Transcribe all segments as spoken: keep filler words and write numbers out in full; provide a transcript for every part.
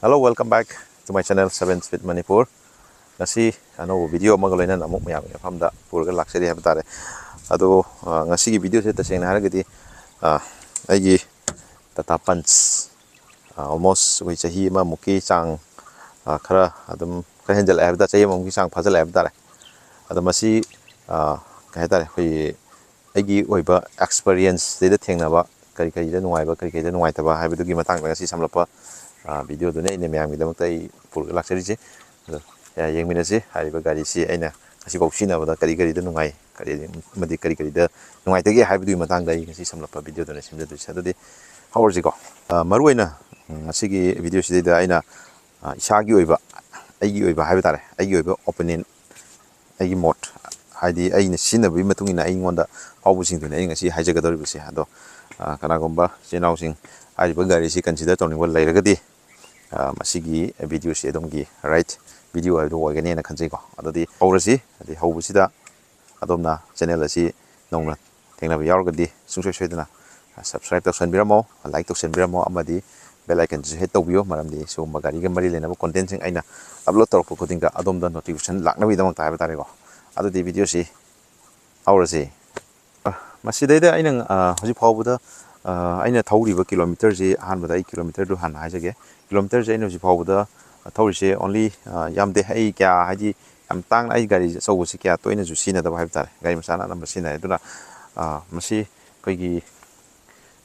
Hello, welcome back to my channel, Seven Speed Manipur. ꯉꯁꯤ ꯑꯅꯧꯕ video ꯑꯃꯒ ꯂꯣꯏꯅꯅ ꯑꯃꯨꯛ ꯃꯌꯥꯝꯒꯤ ꯃꯐꯝꯗ ꯄꯨꯔꯒ ꯂꯥꯛꯆꯔꯤ ꯍꯥꯏꯕ ꯇꯥꯔꯦ꯫ ꯑꯗꯣ, ꯑ, ꯉꯁꯤꯒꯤ ꯚꯤꯗꯤꯑꯣꯁꯦ ꯇꯁꯦꯡꯅ ꯍꯥꯏꯔꯒꯗꯤ, ꯑ, ꯑꯩꯒꯤ Tata Punch, ꯑ, almost ꯑꯩꯈꯣꯏ ꯆꯍꯤ ꯑꯃꯃꯨꯛꯀꯤ ꯆꯥꯡ, ꯑ, ꯈꯔ ꯑꯗꯨꯝ ꯈꯔ ꯍꯦꯟꯖꯜꯂꯛꯑꯦ ꯍꯥꯏꯕ ꯇꯥꯔꯦ, ꯆꯍꯤ ꯑꯃꯃꯨꯛꯀꯤ ꯆꯥꯡ ꯐꯥꯖꯤꯜꯂꯛꯑꯦ ꯍꯥꯏꯕ ꯇꯥꯔꯦ꯫ ꯑꯗꯣ ꯃꯁꯤ, ꯑ, ꯀꯩ ꯍꯥꯏꯇꯥꯔꯦ, ꯑꯩꯈꯣꯏꯒꯤ ꯑꯩꯒꯤ ꯑꯣꯏꯕ ꯑꯦꯛꯁꯄꯔꯤꯌꯦꯟꯁꯁꯤꯗ ꯊꯦꯡꯅꯕ ꯀꯔꯤ ꯀꯔꯤꯗ ꯅꯨꯡꯉꯥꯏꯕ, ꯀꯔꯤ ꯀꯔꯤꯗ ꯅꯨꯡꯉꯥꯏꯇꯕ ꯍꯥꯏꯕꯗꯨꯒꯤ ꯃꯇꯥꯡꯗ ꯉꯁꯤ ꯁꯝꯂꯞꯄ, ꯑ, ꯚꯤꯗꯤꯑꯣꯗꯨꯅꯤ ꯑꯩꯅ ꯃꯌꯥꯝꯒꯤꯗꯃꯛꯇ ꯑꯩ ꯄꯨꯔꯒ ꯂꯥꯛꯆꯔꯤꯁꯦ꯫ ꯑꯗꯣ, ꯑ, ꯌꯦꯡꯃꯤꯟꯅꯁꯤ꯫ ꯍꯥꯏꯔꯤꯕ ꯒꯥꯔꯤꯁꯤ ꯑꯩꯅ ꯉꯁꯤꯐꯥꯎ ꯁꯤꯖꯤꯟꯅꯕꯗ ꯀꯔꯤ ꯀꯔꯤꯗ ꯅꯨꯡꯉꯥꯏ, ꯀꯔꯤ, ꯑꯃꯗꯤ ꯀꯔꯤ ꯀꯔꯤꯗ ꯅꯨꯡꯉꯥꯏꯇꯒꯦ ꯍꯥꯏꯕꯗꯨꯒꯤ ꯃꯇꯥꯡꯗ ꯑꯩ ꯉꯁꯤ ꯁꯝꯂꯞꯄ ꯚꯤꯗꯤꯑꯣꯗꯨꯅ ꯁꯦꯝꯖꯗꯣꯏꯁꯦ꯫ ꯑꯗꯨꯗꯤ ꯍꯧꯔꯁꯤꯀꯣ꯫ ꯑ, ꯃꯔꯨꯑꯣꯏꯅ, ꯎꯝ, ꯉꯁꯤꯒꯤ ꯚꯤꯗꯤꯑꯣꯁꯤꯗꯩꯗ ꯑꯩꯅ, ꯑ, ꯏꯁꯥꯒꯤ ꯑꯣꯏꯕ, ꯑꯩꯒꯤ ꯑꯣꯏꯕ ꯍꯥꯏꯕ ꯇꯥꯔꯦ, ꯑꯩꯒꯤ ꯑꯣꯏꯕ ꯑꯣꯄꯤꯅꯤꯌꯟ, ꯑꯩꯒꯤ ꯃꯣꯠ, ꯍꯥꯏꯗꯤ ꯑꯩꯅ ꯁꯤꯖꯤꯟꯅꯕꯒꯤ ꯃꯇꯨꯡ ꯏꯟꯅ ꯑꯩꯉꯣꯟꯗ ꯐꯥꯎꯕꯁꯤꯡꯗꯨꯅꯤ ꯑꯩ ꯉꯁꯤ ꯍꯥꯏꯖꯒꯗꯧꯔꯤꯕꯁꯦ꯫ ꯑꯗꯣ, ꯑ, ꯀꯅꯥꯒꯨꯝꯕ ꯏꯆꯤꯜ ꯏꯅꯥꯎꯁꯤꯡ ꯍꯥꯏꯔꯤꯕ ꯒꯥꯔꯤꯁꯤ ꯀꯟꯁꯤꯗꯔ ꯇꯧꯅꯤꯡꯕ ꯂꯩꯔꯒꯗꯤ, ꯑ, ꯃꯁꯤꯒꯤ ꯚꯤꯗꯤꯑꯣꯁꯤ ꯑꯗꯣꯝꯒꯤ ꯔꯥꯏꯠ ꯚꯤꯗꯤꯑꯣ ꯍꯥꯏꯕꯗꯨ ꯑꯣꯏꯒꯅꯤꯅ ꯈꯟꯖꯩꯀꯣ꯫ ꯑꯗꯨꯗꯤ ꯍꯧꯔꯁꯤ꯫ ꯑꯗꯩ ꯍꯧꯕꯁꯤꯗ ꯑꯗꯣꯝꯅ ꯆꯦꯅꯦꯜ ꯑꯁꯤ ꯅꯧꯅ ꯊꯦꯡꯅꯕ ꯌꯥꯎꯔꯒꯗꯤ ꯁꯨꯡꯁꯣꯏ ꯁꯣꯏꯗꯅ ꯁꯕꯁꯀ꯭ꯔꯥꯏꯕ ꯇꯧꯁꯟꯕꯤꯔꯝꯃꯣ, ꯂꯥꯏꯛ ꯇꯧꯁꯟꯕꯤꯔꯝꯃꯣ, ꯑꯃꯗꯤ ꯕꯦꯜ ꯑꯥꯏꯀꯟꯁꯤꯁꯨ ꯍꯤꯠ ꯇꯧꯕꯤꯌꯨ, ꯃꯔꯝꯗꯤ ꯁꯤꯒꯨꯝꯕ ꯒꯥꯔꯤꯒ ꯃꯔꯤ ꯂꯩꯅꯕ ꯀꯣꯟꯇꯦꯟꯁꯤꯡ ꯑꯩꯅ ꯑꯞꯂꯣꯗ ꯇꯧꯔꯛꯄ ꯈꯨꯗꯤꯡꯗ ꯑꯗꯣꯝꯗ ꯅꯣꯇꯤꯐꯤꯀꯦꯁꯟ ꯂꯥꯛꯅꯕꯒꯤꯗꯃꯛꯇ ꯍꯥꯏꯕ ꯇꯥꯔꯦꯀꯣ꯫ ꯑꯗꯨꯗꯤ ꯚꯤꯗꯤꯑꯣꯁꯤ ꯍꯧꯔꯁꯤ꯫ ꯑ, ꯃꯁꯤꯗꯩꯗ ꯑꯩꯅ, ꯑ, ꯍꯧꯖꯤꯛ ꯐꯥꯎꯕꯗ, ꯑ, ꯑꯩꯅ ꯊꯧꯔꯤꯕ ꯀꯤꯂꯣꯃꯤꯇꯔꯁꯤ, ꯑꯍꯥꯟꯕꯗ ꯑꯩ ꯀꯤꯂꯣꯃꯤꯇꯔꯗꯨ ꯍꯥꯟꯅ ꯍꯥꯏꯖꯒꯦ꯫ ꯀꯤꯂꯣꯃꯤꯇꯔꯁꯦ ꯑꯩꯅ ꯍꯧꯖꯤꯛ ꯐꯥꯎꯕꯗ ꯊꯧꯔꯤꯁꯦ only, ꯑ, ꯌꯥꯝꯗꯦ꯫ ꯑꯩ ꯀꯌꯥ, ꯍꯥꯏꯗꯤ, ꯌꯥꯝ ꯇꯥꯡꯅ ꯑꯩ ꯒꯥꯔꯤ ꯑꯆꯧꯕꯁꯤ ꯀꯌꯥ ꯇꯣꯏꯅꯁꯨ ꯁꯤꯖꯤꯟꯅꯗꯕ ꯍꯥꯏꯕ ꯇꯥꯔꯦ, ꯒꯥꯔꯤ ꯃꯆꯥꯅ ꯑꯅꯝꯕ ꯁꯤꯖꯤꯟꯅꯔꯦ꯫ ꯑꯗꯨꯅ, ꯑ, ꯃꯁꯤ ꯑꯩꯈꯣꯏꯒꯤ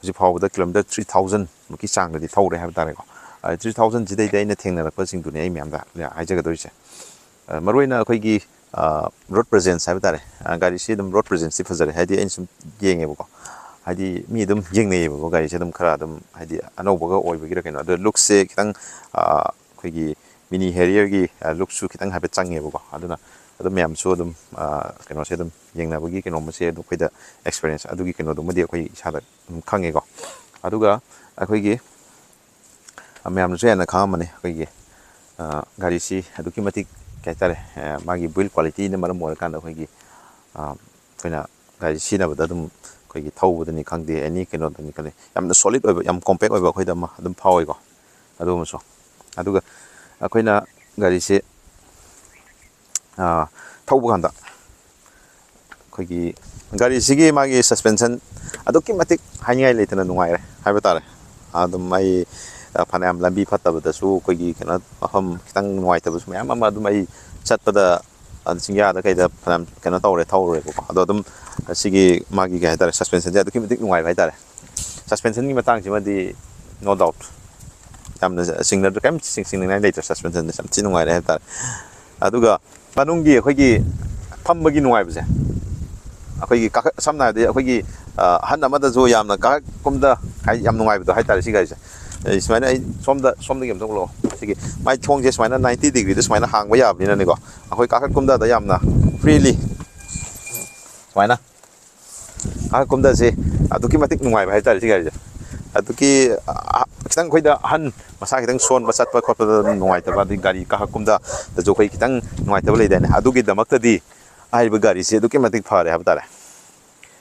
ꯍꯧꯖꯤꯛ ꯐꯥꯎꯕꯗ ꯀꯤꯂꯣꯃꯤꯇꯔ ꯊ꯭ꯔꯤ ꯊꯥꯎꯖꯟꯃꯨꯛꯀꯤ ꯆꯥꯡꯗꯗꯤ ꯊꯧꯔꯦ ꯍꯥꯏꯕ ꯇꯥꯔꯦꯀꯣ꯫ ꯑ, ꯊ꯭ꯔꯤ ꯊꯥꯎꯖꯟꯁꯤꯗꯩꯗ ꯑꯩꯅ ꯊꯦꯡꯅꯔꯛꯄꯁꯤꯡꯗꯨꯅꯦ ꯑꯩ ꯃꯌꯥꯝꯗ ꯍꯥꯏꯖꯒꯗꯣꯏꯁꯦ꯫ ꯑ, ꯃꯔꯨꯑꯣꯏꯅ ꯑꯩꯈꯣꯏꯒꯤ, ꯑ, ꯔꯣꯗ ꯄ꯭ꯔꯦꯖꯦꯟꯁ ꯍꯥꯏꯕ ꯇꯥꯔꯦ꯫ ꯑ, ꯒꯥꯔꯤꯁꯤ ꯑꯗꯨꯝ ꯔꯣꯗ ꯄ꯭ꯔꯦꯖꯦꯟꯁꯁꯤ ꯐꯖꯔꯦ꯫ ꯍꯥꯏꯗꯤ ꯑꯩꯅ ꯁꯨꯝ ꯌꯦꯡꯉꯦꯕꯀꯣ꯫ ꯍꯥꯏꯗꯤ ꯃꯤ ꯑꯗꯨꯝ ꯌꯦꯡꯅꯩꯌꯦꯕꯀꯣ, ꯒꯥꯔꯤꯁꯦ ꯑꯗꯨꯝ ꯈꯔ ꯑꯗꯨꯝ, ꯍꯥꯏꯗꯤ ꯑꯅꯧꯕꯒ ꯑꯣꯏꯕꯒꯤꯔ ꯀꯩꯅꯣ꯫ ꯑꯗꯣ ꯂꯨꯛꯁꯦ ꯈꯤꯇꯪ, ꯑ, ꯑꯩꯈꯣꯏꯒꯤ ꯃꯤꯅꯤ ꯍꯦꯔꯤꯌꯔꯒꯤ, ꯑ, ꯂꯨꯛꯁꯨ ꯈꯤꯇꯪ ꯍꯥꯏꯐꯦꯠ ꯆꯪꯉꯦꯕꯀꯣ꯫ ꯑꯗꯨꯅ ꯑꯗꯨꯝ ꯃꯌꯥꯝꯁꯨ ꯑꯗꯨꯝ, ꯑ, ꯀꯩꯅꯣꯁꯦ ꯑꯗꯨꯝ ꯌꯦꯡꯅꯕꯒꯤ ꯀꯩꯅꯣꯝꯃꯁꯦ ꯑꯗꯨꯝ ꯑꯩꯈꯣꯏꯗ ꯑꯦꯛꯁꯄꯤꯔꯤꯌꯦꯟꯁ ꯑꯗꯨꯒꯤ ꯀꯩꯅꯣꯗꯨꯃꯗꯤ ꯑꯩꯈꯣꯏ ꯏꯁꯥꯗ ꯑꯗꯨꯝ ꯈꯪꯉꯦꯀꯣ꯫ ꯑꯗꯨꯒ ꯑꯩꯈꯣꯏꯒꯤ, ꯑ, ꯃꯌꯥꯝꯅꯁꯨ ꯌꯥꯝꯅ ꯈꯪꯉꯝꯃꯅꯤ ꯑꯩꯈꯣꯏꯒꯤ, ꯑ, ꯒꯥꯔꯤꯁꯤ ꯑꯗꯨꯛꯀꯤ ꯃꯇꯤꯛ ꯀꯩ ꯍꯥꯏꯇꯥꯔꯦ, ꯑ, ꯃꯥꯒꯤ ꯕꯤꯜ ꯀ꯭ꯋꯥꯂꯤꯇꯤꯅ ꯃꯔꯝ ꯑꯣꯏꯔꯀꯥꯟꯗ ꯑꯩꯈꯣꯏꯒꯤ, ꯑ, ꯑꯩꯈꯣꯏꯅ ꯒꯥꯔꯤ ꯁꯤꯖꯤꯟꯅꯕꯗ ꯑꯗꯨꯝ ꯑꯩꯈꯣꯏꯒꯤ ꯊꯧꯕꯗꯅꯤ ꯈꯪꯗꯦ, ꯑꯦꯅꯤ ꯀꯩꯅꯣꯗꯅꯤ ꯈꯪꯗꯦ, ꯌꯥꯝꯅ ꯁꯣꯂꯤꯠ ꯑꯣꯏꯕ, ꯌꯥꯝ ꯀꯣꯝꯄꯦꯛ ꯑꯣꯏꯕ ꯑꯩꯈꯣꯏꯗ ꯑꯃ ꯑꯗꯨꯝ ꯐꯥꯎꯏꯀꯣ꯫ ꯑꯗꯨ ꯑꯃꯁꯨ꯫ ꯑꯗꯨꯒ ꯑꯩꯈꯣꯏꯅ ꯒꯥꯔꯤꯁꯦ, ꯑꯥ, ꯊꯧꯕ ꯀꯥꯟꯗ ꯑꯩꯈꯣꯏꯒꯤ ꯒꯥꯔꯤꯁꯤꯒꯤ ꯃꯥꯒꯤ suspension ꯑꯗꯨꯛꯀꯤ ꯃꯇꯤꯛ ꯍꯥꯏꯅꯤꯡꯉꯥꯏ ꯂꯩꯇꯅ ꯅꯨꯡꯉꯥꯏꯔꯦ ꯍꯥꯏꯕ ꯇꯥꯔꯦ꯫ ꯑꯗꯨꯝ ꯑꯩ, ꯑ, ꯐꯅꯌꯥꯝ ꯂꯝꯕꯤ ꯐꯠꯇꯕꯗꯁꯨ ꯑꯩꯈꯣꯏꯒꯤ ꯀꯩꯅꯣ, ꯃꯐꯝ ꯈꯤꯇꯪ ꯅꯨꯡꯉꯥꯏꯇꯕꯁꯨ ꯃꯌꯥꯝ ꯑꯃ ꯑꯗꯨꯝ ꯑꯩ ꯆꯠꯄꯗ, ꯑꯗ ꯆꯤꯡꯌꯥꯗ ꯀꯩꯗ ꯐꯅꯌꯥꯝ ꯀꯩꯅꯣ ꯇꯧꯔꯦ, ꯊꯧꯔꯨꯔꯦꯕꯀꯣ꯫ ꯑꯗꯣ ꯑꯗꯨꯝ ꯁꯤꯒꯤ ꯃꯥꯒꯤ ꯀꯩ ꯍꯥꯏꯇꯥꯔꯦ, suspensionꯁꯦ ꯑꯗꯨꯛꯀꯤ ꯃꯇꯤꯛ ꯅꯨꯡꯉꯥꯏꯕ ꯍꯥꯏꯇꯥꯔꯦ꯫ Suspensionꯒꯤ ꯃꯇꯥꯡꯁꯤꯃꯗꯤ no doubt, ꯌꯥꯝꯅ ꯆꯤꯡꯅꯗ꯭ꯔꯦ, ꯀꯔꯤꯝ ꯆꯤꯡ-, ꯆꯤꯡꯅꯤꯡꯉꯥꯏ ꯂꯩꯇ꯭ꯔꯦ꯫ Suspensionꯁꯦ ꯌꯥꯝ ꯊꯤ ꯅꯨꯡꯉꯥꯏꯔꯦ ꯍꯥꯏꯕ ꯇꯥꯔꯦ꯫ ꯑꯗꯨꯒ ꯃꯅꯨꯡꯒꯤ ꯑꯩꯈꯣꯏꯒꯤ ꯐꯝꯕꯒꯤ ꯅꯨꯡꯉꯥꯏꯕꯁꯦ, ꯑꯩꯈꯣꯏꯒꯤ ꯀꯥꯈꯠ-, ꯁꯝꯅ ꯍꯥꯏꯔꯕꯗ ꯑꯩꯈꯣꯏꯒꯤ, ꯑ, ꯑꯍꯟ ꯑꯃꯗꯁꯨ ꯌꯥꯝꯅ ꯀꯥꯈꯠ ꯀꯨꯝꯗ ꯍꯥꯏ-, ꯌꯥꯝ ꯅꯨꯡꯉꯥꯏꯕꯗꯣ ꯍꯥꯏꯇꯥꯔꯦ꯫ ꯁꯤ ꯒꯥꯔꯤꯁꯦ, ꯑꯩ ꯁꯨꯃꯥꯏꯅ, ꯑꯩ ꯁꯣꯝꯗ, ꯁꯣꯝꯗꯒꯤ ꯑꯝꯇ ꯎꯠꯂꯛꯑꯣ꯫ ꯁꯤꯒꯤ ꯃꯥꯏ ꯊꯣꯡꯁꯦ ꯁꯨꯃꯥꯏꯅ ninety degreeꯗ ꯁꯨꯃꯥꯏꯅ ꯍꯥꯡꯕ ꯌꯥꯕꯅꯤꯅꯅꯦꯀꯣ, ꯑꯩꯈꯣꯏ ꯀꯥꯈꯠ ꯀꯨꯝꯗꯗ ꯌꯥꯝꯅ freely ꯁꯨꯃꯥꯏꯅ ꯀꯥꯈꯠ ꯀꯨꯝꯗꯁꯦ ꯑꯗꯨꯛꯀꯤ ꯃꯇꯤꯛ ꯅꯨꯡꯉꯥꯏꯕ ꯍꯥꯏꯇꯥꯔꯦ ꯁꯤ ꯒꯥꯔꯤꯁꯦ꯫ ꯑꯗꯨꯒꯤ, ꯑ, ꯈꯤꯇꯪ ꯑꯩꯈꯣꯏꯗ ꯑꯍꯟ ꯃꯁꯥ ꯈꯤꯇꯪ ꯁꯣꯟꯕ, ꯆꯠꯄ ꯈꯣꯠꯄꯗ ꯑꯗꯨꯝ ꯅꯨꯡꯉꯥꯏꯇꯕ, ꯑꯗꯩ ꯒꯥꯔꯤ ꯀꯥꯈꯠ ꯀꯨꯝꯗꯗꯁꯨ ꯑꯩꯈꯣꯏ ꯈꯤꯇꯪ ꯅꯨꯡꯉꯥꯏꯇꯕ ꯂꯩꯗꯥꯏꯅꯦ, ꯑꯗꯨꯒꯤꯗꯃꯛꯇꯗꯤ ꯍꯥꯏꯔꯤꯕ ꯒꯥꯔꯤꯁꯦ ꯑꯗꯨꯛꯀꯤ ꯃꯇꯤꯛ ꯐꯔꯦ ꯍꯥꯏꯕ ꯇꯥꯔꯦ꯫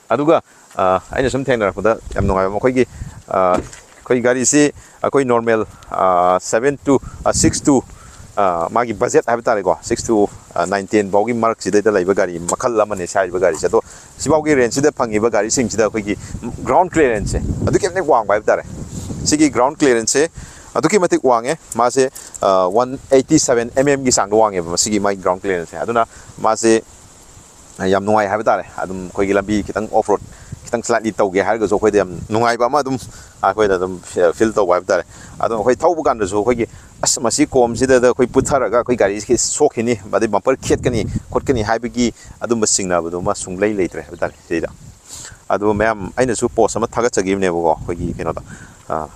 ꯑꯗꯨꯒ, ꯑ, ꯑꯩꯅ ꯁꯨꯝ ꯊꯦꯡꯅꯔꯛꯄꯗ ꯌꯥꯝ ꯅꯨꯡꯉꯥꯏꯕ, ꯃꯈꯣꯏꯒꯤ, ꯑ, ꯑꯩꯈꯣꯏ ꯒꯥꯔꯤꯁꯤ ꯑꯩꯈꯣꯏ normal, ꯑ, seven to, ꯑ, six to, ꯑ, ꯃꯥꯒꯤ budget ꯍꯥꯏꯕ ꯇꯥꯔꯦꯀꯣ, six to, ꯑ, nine ten ꯐꯥꯎꯒꯤ ꯃꯔꯛꯁꯤꯗꯩꯗ ꯂꯩꯕ ꯒꯥꯔꯤ ꯃꯈꯜ ꯑꯃꯅꯤ ꯁꯤ ꯍꯥꯏꯔꯤꯕ ꯒꯥꯔꯤꯁꯦ꯫ ꯑꯗꯣ ꯁꯤꯐꯥꯎꯒꯤ rangeꯁꯤꯗ ꯐꯪꯉꯤꯕ ꯒꯥꯔꯤꯁꯤꯡꯁꯤꯗ ꯑꯩꯈꯣꯏꯒꯤ ground clearanceꯁꯦ ꯑꯗꯨꯛꯀꯤ ꯃꯇꯤꯛ ꯋꯥꯡꯕ ꯍꯥꯏꯕ ꯇꯥꯔꯦ꯫ ꯁꯤꯒꯤ ground clearanceꯁꯦ ꯑꯗꯨꯛꯀꯤ ꯃꯇꯤꯛ ꯋꯥꯡꯉꯦ꯫ ꯃꯥꯁꯦ, ꯑ, one eighty seven mmꯒꯤ ꯆꯥꯡꯗ ꯋꯥꯡꯉꯦꯕ ꯃꯁꯤꯒꯤ ꯃꯥꯒꯤ ground clearanceꯁꯦ꯫ ꯑꯗꯨꯅ ꯃꯥꯁꯦ ꯌꯥꯝ ꯅꯨꯡꯉꯥꯏ ꯍꯥꯏꯕ ꯇꯥꯔꯦ꯫ ꯑꯗꯨꯝ ꯑꯩꯈꯣꯏꯒꯤ ꯂꯝꯕꯤ ꯈꯤꯇꯪ off road, ꯈꯤꯇꯪ slightly ꯇꯧꯒꯦ ꯍꯥꯏꯔꯒꯁꯨ ꯑꯩꯈꯣꯏꯗ ꯌꯥꯝ ꯅꯨꯡꯉꯥꯏꯕ ꯑꯃ ꯑꯗꯨꯝ ꯑꯩꯈꯣꯏꯗ ꯑꯗꯨꯝ feel ꯇꯧꯕ ꯍꯥꯏꯕ ꯇꯥꯔꯦ꯫ ꯑꯗꯣ ꯑꯩꯈꯣꯏ ꯊꯧꯕ ꯀꯥꯟꯗꯁꯨ ꯑꯩꯈꯣꯏꯒꯤ, "ꯑꯁ, ꯃꯁꯤ ꯀꯣꯝꯁꯤꯗ ꯑꯩꯈꯣꯏ ꯄꯨꯊꯔꯒ ꯑꯩꯈꯣꯏ ꯒꯥꯔꯤꯁꯤ ꯁꯣꯛꯈꯤꯅꯤ, ꯑꯗꯩ bumper ꯈꯦꯠꯀꯅꯤ ꯈꯣꯠꯀꯅꯤ" ꯍꯥꯏꯕꯒꯤ ꯑꯗꯨꯝꯕ ꯆꯤꯡꯅꯕꯗꯨꯃ ꯁꯨꯡꯂꯩ ꯂꯩꯇ꯭ꯔꯦ ꯍꯥꯏꯕ ꯇꯥꯔꯦ ꯁꯤꯗ꯫ ꯑꯗꯨ ꯃꯌꯥꯝ, ꯑꯩꯅꯁꯨ post ꯑꯃ ꯊꯥꯒꯠꯆꯈꯤꯕꯅꯦꯕꯀꯣ, ꯑꯩꯈꯣꯏꯒꯤ ꯀꯩꯅꯣꯗ, ꯑ,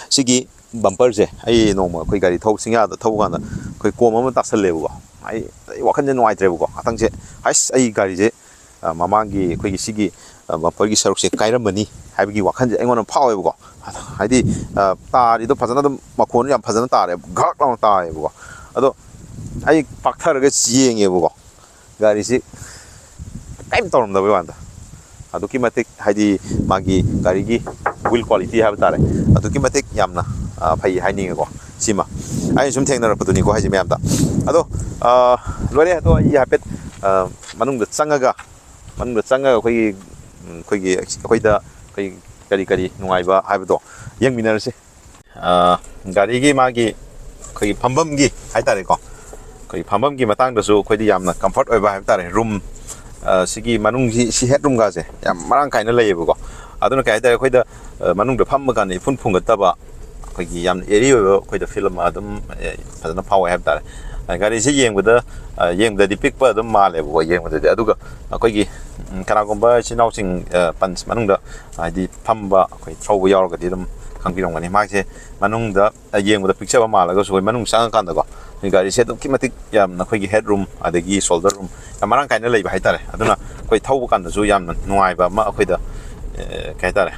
ꯁꯤꯒꯤ bumperꯁꯦ ꯑꯩ ꯅꯣꯡꯃ ꯑꯩꯈꯣꯏ ꯒꯥꯔꯤ ꯊꯧ-, ꯆꯤꯡꯌꯥꯗ ꯊꯧꯕ ꯀꯥꯟꯗ ꯑꯩꯈꯣꯏ ꯀꯣꯝ ꯑꯃ ꯇꯥꯁꯜꯂꯦꯕꯀꯣ꯫ ꯑꯩ, ꯑꯩ ꯋꯥꯈꯜꯁꯦ ꯅꯨꯡꯉꯥꯏꯇ꯭ꯔꯦꯕꯀꯣ꯫ ꯉꯥꯛꯇꯪꯁꯦ, "ꯍꯩꯁ, ꯑꯩ ꯒꯥꯔꯤꯁꯦ, ꯑ, ꯃꯃꯥꯡꯒꯤ ꯑꯩꯈꯣꯏꯒꯤ ꯁꯤꯒꯤ, ꯑ, bumperꯒꯤ ꯁꯔꯨꯛꯁꯦ ꯀꯥꯏꯔꯝꯃꯅꯤ" ꯍꯥꯏꯕꯒꯤ ꯋꯥꯈꯜꯁꯦ ꯑꯩꯉꯣꯟꯗ ꯐꯥꯎꯋꯦꯕꯀꯣ꯫ ꯍꯥꯏꯗꯤ, ꯑ, ꯇꯥꯔꯤꯗꯣ ꯐꯖꯅ ꯑꯗꯨꯝ ꯃꯈꯣꯟ ꯌꯥꯝ ꯐꯖꯅ ꯇꯥꯔꯦ, ꯘꯛ ꯂꯥꯎꯅ ꯇꯥꯔꯦꯕꯀꯣ꯫ ꯑꯗꯣ ꯑꯩ ꯄꯥꯛꯊꯔꯒ ꯌꯦꯡꯉꯦꯕꯀꯣ, ꯒꯥꯔꯤꯁꯤ ꯀꯔꯤꯝ ꯇꯧꯔꯝꯗꯕꯩ ꯋꯥꯅꯤꯗ꯫ ꯑꯗꯨꯛꯀꯤ ꯃꯇꯤꯛ, ꯍꯥꯏꯗꯤ, ꯃꯥꯒꯤ ꯒꯥꯔꯤꯒꯤ ꯋꯤꯜ ꯀ꯭ꯋꯥꯂꯤꯇꯤ ꯍꯥꯏꯕ ꯇꯥꯔꯦ, ꯑꯗꯨꯛꯀꯤ ꯃꯇꯤꯛ ꯌꯥꯝꯅ ꯐꯩ ꯍꯥꯏꯅꯤꯡꯉꯦꯀꯣ꯫ ꯁꯤꯃ ꯑꯩꯅ ꯁꯨꯝ ꯊꯦꯡꯅꯔꯛꯄꯗꯨꯅꯤꯀꯣ ꯍꯥꯏꯁꯦ ꯃꯌꯥꯝꯗ꯫ ꯑꯗꯣ ꯂꯣꯏꯔꯦ꯫ ꯑꯗꯣ ꯑꯩ ꯍꯥꯏꯐꯦꯠ ꯃꯅꯨꯡꯗ ꯆꯪꯉꯒ ꯃꯅꯨꯡꯗ ꯆꯪꯉꯒ ꯑꯩꯈꯣꯏꯒꯤ ꯑꯩꯈꯣꯏꯒꯤ ꯑꯩꯈꯣꯏꯗ ꯑꯩꯈꯣꯏ ꯀꯔꯤ ꯀꯔꯤ ꯅꯨꯡꯉꯥꯏꯕ ꯍꯥꯏꯕꯗꯣ ꯌꯦꯡꯃꯤꯟꯅꯔꯁꯤ꯫ ꯒꯥꯔꯤꯒꯤ ꯃꯥꯒꯤ ꯑꯩꯈꯣꯏꯒꯤ ꯐꯝꯐꯝꯒꯤ ꯍꯥꯏꯇꯥꯔꯦꯀꯣ, ꯑꯩꯈꯣꯏꯒꯤ ꯐꯝꯐꯝꯒꯤ ꯃꯇꯥꯡꯗꯁꯨ ꯑꯩꯈꯣꯏꯗꯤ ꯌꯥꯝꯅ ꯀꯝꯐꯔꯠ ꯑꯣꯏꯕ ꯍꯥꯏꯕ ꯇꯥꯔꯦ꯫ ꯔꯨꯝ ꯁꯤꯒꯤ ꯃꯅꯨꯡꯒꯤ ꯁꯤ ꯍꯦꯠ ꯔꯨꯝꯒꯥꯁꯦ ꯌꯥꯝ ꯃꯔꯥꯡ ꯀꯥꯏꯅ ꯂꯩꯌꯦꯕꯀꯣ꯫ ꯑꯗꯨꯅ ꯀꯩ ꯍꯥꯏꯇꯥꯔꯦ, ꯑꯩꯈꯣꯏꯗ ꯃꯅꯨꯡꯗ ꯐꯝꯕ ꯀꯥꯟꯗ ꯏꯐꯨꯟ ꯐꯨꯡꯒꯠꯇꯕ, ꯑꯩꯈꯣꯏꯒꯤ ꯌꯥꯝꯅ ꯑꯦꯔꯤ ꯑꯣꯏꯕ ꯑꯩꯈꯣꯏꯗ ꯐꯤꯜ ꯑꯃ ꯑꯗꯨꯝ ꯐꯖꯅ ꯐꯥꯎꯋꯦ ꯍꯥꯏꯕ ꯇꯥꯔꯦ꯫ ꯒꯥꯔꯤꯁꯦ ꯌꯦꯡꯕꯗ ꯌꯦꯡꯕꯗꯗꯤ ꯄꯤꯛꯄ ꯑꯗꯨꯝ ꯃꯥꯜꯂꯦꯕꯀꯣ ꯌꯦꯡꯕꯗꯗꯤ꯫ ꯑꯗꯨꯒ ꯑꯩꯈꯣꯏꯒꯤ ꯀꯅꯥꯒꯨꯝꯕ ꯏꯆꯤꯟ ꯏꯅꯥꯎꯁꯤꯡ ꯄꯟꯁ ꯃꯅꯨꯡꯗ ꯍꯥꯏꯗꯤ ꯐꯝꯕ ꯑꯩꯈꯣꯏ ꯊꯧꯕ ꯌꯥꯎꯔꯒꯗꯤ ꯑꯗꯨꯝ ꯈꯪꯕꯤꯔꯝꯒꯅꯤ꯫ ꯃꯥꯒꯤꯁꯦ ꯃꯅꯨꯡꯗ ꯌꯦꯡꯕꯗ ꯄꯤꯛꯆꯕ ꯃꯥꯜꯂꯒꯁꯨ ꯑꯩꯈꯣꯏ ꯃꯅꯨꯡ ꯆꯪꯉꯀꯥꯟꯗꯀꯣ, ꯑꯩꯈꯣꯏ ꯒꯥꯔꯤꯁꯦ ꯑꯗꯨꯛꯀꯤ ꯃꯇꯤꯛ ꯌꯥꯝꯅ ꯑꯩꯈꯣꯏꯒꯤ ꯍꯦꯠ ꯔꯨꯝ ꯑꯗꯒꯤ ꯁꯣꯜꯗꯔ ꯔꯨꯝ ꯌꯥꯝ ꯃꯔꯥꯡ ꯀꯥꯏꯅ ꯂꯩꯕ ꯍꯥꯏꯇꯥꯔꯦ꯫ ꯑꯗꯨꯅ ꯑꯩꯈꯣꯏ ꯊꯧꯕ ꯀꯥꯟꯗꯁꯨ ꯌꯥꯝꯅ ꯅꯨꯡꯉꯥꯏꯕ ꯑꯃ ꯑꯩꯈꯣꯏꯗ ꯀꯩ ꯍꯥꯏꯇꯥꯔꯦ,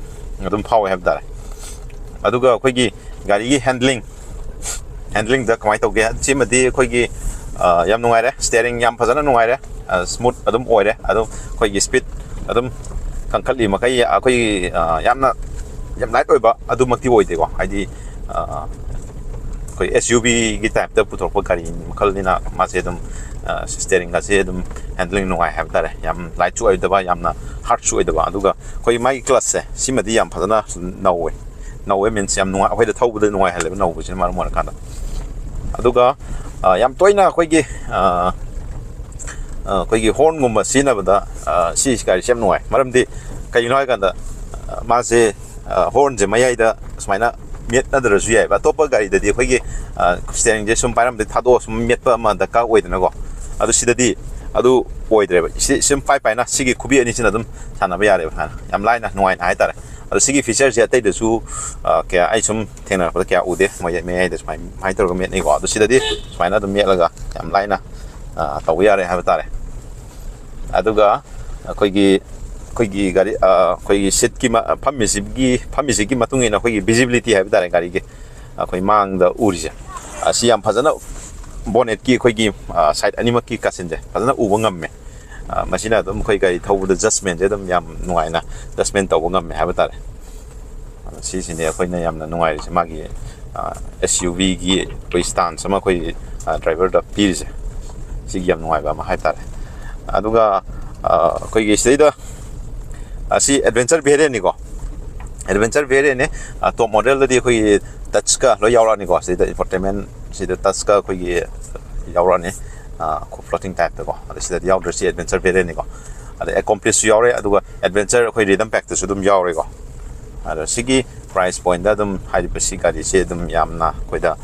ꯑꯗꯨꯝ ꯐꯥꯎꯋꯦ ꯍꯥꯏꯕ ꯇꯥꯔꯦ꯫ ꯑꯗꯨꯒ ꯑꯩꯈꯣꯏꯒꯤ ꯒꯥꯔꯤꯒꯤ ꯍꯦꯟꯗ꯭ꯂꯤꯡ ꯍꯦꯟꯗ꯭ꯂꯤꯡꯗ ꯀꯃꯥꯏꯅ ꯇꯧꯒꯦ? ꯁꯤꯃꯗꯤ ꯑꯩꯈꯣꯏꯒꯤ ꯌꯥꯝ ꯅꯨꯡꯉꯥꯏꯔꯦ꯫ ꯁ꯭ꯇꯦꯔꯤꯡ ꯌꯥꯝ ꯐꯖꯅ ꯅꯨꯡꯉꯥꯏꯔꯦ, ꯁ꯭ꯃꯨꯠ ꯑꯗꯨꯝ ꯑꯣꯏꯔꯦ꯫ ꯑꯗꯨꯝ ꯑꯩꯈꯣꯏꯒꯤ ꯁ꯭ꯄꯤꯠ ꯑꯗꯨꯝ ꯀꯟꯈꯠꯂꯤ ꯃꯈꯩ ꯑꯩꯈꯣꯏꯒꯤ ꯌꯥꯝꯅ ꯌꯥꯝ ꯂꯥꯏꯠ ꯑꯣꯏꯕ ꯑꯗꯨꯃꯛꯇꯤ ꯑꯣꯏꯗꯦꯀꯣ꯫ ꯍꯥꯏꯗꯤ ꯑꯩꯈꯣꯏ ꯑꯦꯁ ꯌꯨ ꯚꯤꯒꯤ ꯇꯥꯏꯞꯇ ꯄꯨꯊꯣꯔꯛꯄ ꯒꯥꯔꯤ ꯃꯈꯜꯅꯤꯅ ꯃꯥꯁꯦ ꯑꯗꯨꯝ ꯁ꯭ꯇꯦꯔꯤꯡꯒꯁꯦ ꯑꯗꯨꯝ ꯍꯦꯟꯗ꯭ꯂꯤꯡ ꯅꯨꯡꯉꯥꯏ ꯍꯥꯏꯕ ꯇꯥꯔꯦ꯫ ꯌꯥꯝ ꯂꯥꯏꯠꯁꯨ ꯑꯣꯏꯗꯕ, ꯌꯥꯝꯅ ꯍꯥꯔꯠꯁꯨ ꯑꯣꯏꯗꯕ꯫ ꯑꯗꯨꯒ ꯑꯩꯈꯣꯏ ꯃꯥꯒꯤ ꯀ꯭ꯂꯠꯁꯁꯦ ꯁꯤꯃꯗꯤ ꯌꯥꯝ ꯐꯖꯅ ꯅꯧꯋꯦ꯫ ꯅꯧꯋꯦ ꯃꯤꯟꯁ ꯌꯥꯝ ꯅꯨꯡꯉꯥꯏ, ꯑꯩꯈꯣꯏꯗ ꯊꯧꯕꯗ ꯅꯨꯡꯉꯥꯏꯍꯜꯂꯦꯕ ꯅꯧꯕꯁꯤꯅ ꯃꯔꯝ ꯑꯣꯏꯔꯀꯥꯟꯗ꯫ ꯑꯗꯨꯒ ꯌꯥꯝ ꯇꯣꯏꯅ ꯑꯩꯈꯣꯏꯒꯤ ꯑꯩꯈꯣꯏꯒꯤ ꯍꯣꯔꯟꯒꯨꯝꯕ ꯁꯤꯖꯤꯟꯅꯕꯗ ꯁꯤ ꯒꯥꯔꯤꯁꯦ ꯌꯥꯝ ꯅꯨꯡꯉꯥꯏ꯫ ꯃꯔꯝꯗꯤ ꯀꯩꯒꯤꯅꯣ ꯍꯥꯏꯀꯥꯟꯗ ꯃꯥꯁꯦ ꯍꯣꯔꯟꯁꯦ ꯃꯌꯥꯏꯗ ꯁꯨꯃꯥꯏꯅ ꯃꯦꯠꯅꯗ꯭ꯔꯁꯨ ꯌꯥꯏꯕ꯫ ꯑꯇꯣꯞꯄ ꯒꯥꯔꯤꯗꯗꯤ ꯑꯩꯈꯣꯏꯒꯤ ꯁ꯭ꯇꯦꯔꯤꯡꯁꯦ ꯁꯨꯝ ꯄꯥꯏꯔꯝꯕꯗꯒꯤ ꯊꯥꯗꯣꯛꯑ ꯁꯨꯝ ꯃꯦꯠꯄ ꯑꯃ ꯗꯔꯀꯥꯔ ꯑꯣꯏꯗꯅꯀꯣ꯫ ꯑꯗꯨ ꯁꯤꯗꯗꯤ ꯑꯗꯨ ꯑꯣꯏꯗ꯭ꯔꯦꯕ꯫ ꯁꯤ ꯁꯨꯝ ꯄꯥꯏ ꯄꯥꯏꯅ ꯁꯤꯒꯤ ꯈꯨꯕꯤ ꯑꯅꯤꯁꯤꯅ ꯑꯗꯨꯝ ꯁꯥꯟꯅꯕ ꯌꯥꯔꯦꯕ ꯁꯨꯃꯥꯏꯅ ꯌꯥꯝ ꯂꯥꯏꯅ ꯅꯨꯡꯉꯥꯏꯅ ꯍꯥꯏꯇꯥꯔꯦ꯫ ꯑꯗꯣ ꯁꯤꯒꯤ ꯐꯤꯆꯔꯁꯦ ꯑꯇꯩꯗꯁꯨ ꯀꯌꯥ ꯑꯩ ꯁꯨꯝ ꯊꯦꯡꯅꯔꯛꯄꯗ ꯀꯌꯥ ꯎꯗꯦ꯫ ꯃꯣꯏ ꯃꯌꯥꯏꯗ ꯁꯨꯃꯥꯏꯅ ꯁꯨꯃꯥꯏꯅ ꯇꯧꯔꯒ ꯃꯦꯠꯅꯩꯀꯣ꯫ ꯑꯗꯣ ꯁꯤꯗꯗꯤ ꯁꯨꯃꯥꯏꯅ ꯑꯗꯨꯝ ꯃꯦꯠꯂꯒ ꯌꯥꯝ ꯂꯥꯏꯅ ꯇꯧꯕ ꯌꯥꯔꯦ ꯍꯥꯏꯕ ꯇꯥꯔꯦ꯫ ꯑꯗꯨꯒ ꯑꯩꯈꯣꯏꯒꯤ ꯑꯩꯈꯣꯏꯒꯤ ꯒꯥꯔꯤ ꯑꯩꯈꯣꯏꯒꯤ ꯁꯤꯠꯀꯤ ꯐꯝꯃꯤꯁꯤꯒꯤ ꯐꯝꯃꯤꯁꯤꯒꯤ ꯃꯇꯨꯡ ꯏꯟꯅ ꯑꯩꯈꯣꯏꯒꯤ ꯚꯤꯖꯤꯕꯤꯂꯤꯇꯤ ꯍꯥꯏꯕ ꯇꯥꯔꯦ, ꯒꯥꯔꯤꯒꯤ ꯑꯩꯈꯣꯏ ꯃꯥꯡꯗ ꯎꯔꯤꯁꯦ ꯑꯁꯤ ꯌꯥꯝ ꯐꯖꯅ ꯕꯣꯅꯦꯠꯀꯤ ꯑꯩꯈꯣꯏꯒꯤ ꯁꯥꯏꯠ ꯑꯅꯤꯃꯛꯀꯤ ꯀꯥꯆꯤꯟꯁꯦ ꯐꯖꯅ ꯎꯕ ꯉꯝꯃꯦ꯫ ꯃꯁꯤꯅ ꯑꯗꯨꯝ ꯑꯩꯈꯣꯏ ꯒꯥꯔꯤ ꯊꯧꯕꯗ ꯖꯁꯃꯦꯟꯁꯦ ꯑꯗꯨꯝ ꯌꯥꯝ ꯅꯨꯡꯉꯥꯏꯅ ꯖꯁꯃꯦꯟ ꯇꯧꯕ ꯉꯝꯃꯦ ꯍꯥꯏꯕ ꯇꯥꯔꯦ꯫ ꯁꯤꯁꯤꯅꯦ ꯑꯩꯈꯣꯏꯅ ꯌꯥꯝꯅ ꯅꯨꯡꯉꯥꯏꯔꯤꯁꯦ, ꯃꯥꯒꯤ ꯑꯦꯁ ꯌꯨ ꯚꯤꯒꯤ ꯑꯩꯈꯣꯏ ꯁ꯭ꯇꯥꯟꯁ ꯑꯃ ꯑꯩꯈꯣꯏ ꯗ꯭ꯔꯥꯏꯚꯔꯗ ꯄꯤꯔꯤꯁꯦ, ꯁꯤꯒꯤ ꯌꯥꯝ ꯅꯨꯡꯉꯥꯏꯕ ꯑꯃ ꯍꯥꯏꯇꯥꯔꯦ꯫ ꯑꯗꯨꯒ ꯑ, ꯑꯩꯈꯣꯏꯒꯤ ꯁꯤꯗꯩꯗ ꯑꯁꯤ ꯑꯦꯗꯚꯦꯟꯆꯔ ꯚꯦꯔꯤꯌꯟꯅꯤꯀꯣ꯫ ꯑꯦꯗꯚꯦꯟꯆꯔ ꯚꯦꯔꯤꯌꯟꯅꯦ꯫ ꯇꯣꯞ ꯃꯣꯗꯦꯜꯗꯗꯤ ꯑꯩꯈꯣꯏꯒꯤ ꯇꯆꯀ ꯂꯣꯏ ꯌꯥꯎꯔꯛꯑꯅꯤꯀꯣ꯫ ꯁꯤꯗ ꯏꯟꯐꯣꯇꯦꯟꯃꯦꯟ, ꯁꯤꯗ ꯇꯆꯀ ꯑꯩꯈꯣꯏꯒꯤ ꯌꯥꯎꯔꯛꯑꯅꯤ, ꯐ꯭ꯂꯣꯇꯤꯡ ꯇꯥꯏꯞꯇꯀꯣ꯫ ꯑꯗ ꯁꯤꯗꯗꯤ ꯌꯥꯎꯗ꯭ꯔꯁꯤ ꯑꯦꯗꯚꯦꯟꯆꯔ ꯚꯦꯔꯤꯌꯟꯅꯤꯀꯣ꯫ ꯑꯗ ꯑꯦꯀꯣꯝꯄ꯭ꯂꯤꯁꯁꯨ ꯌꯥꯎꯔꯦ, ꯑꯗꯨꯒ ꯑꯦꯗꯚꯦꯟꯆꯔ ꯑꯩꯈꯣꯏ ꯔꯤꯗꯝ ꯄꯦꯛꯇꯁꯨ ꯑꯗꯨꯝ ꯌꯥꯎꯔꯦꯀꯣ꯫ ꯑꯗꯣ ꯁꯤꯒꯤ ꯄ꯭ꯔꯥꯏꯁ ꯄꯣꯏꯟꯗ ꯑꯗꯨꯝ ꯍꯥꯏꯔꯤꯕ ꯁꯤ ꯒꯥꯔꯤꯁꯦ ꯑꯗꯨꯝ ꯌꯥꯝꯅ ꯑꯩꯈꯣꯏꯗ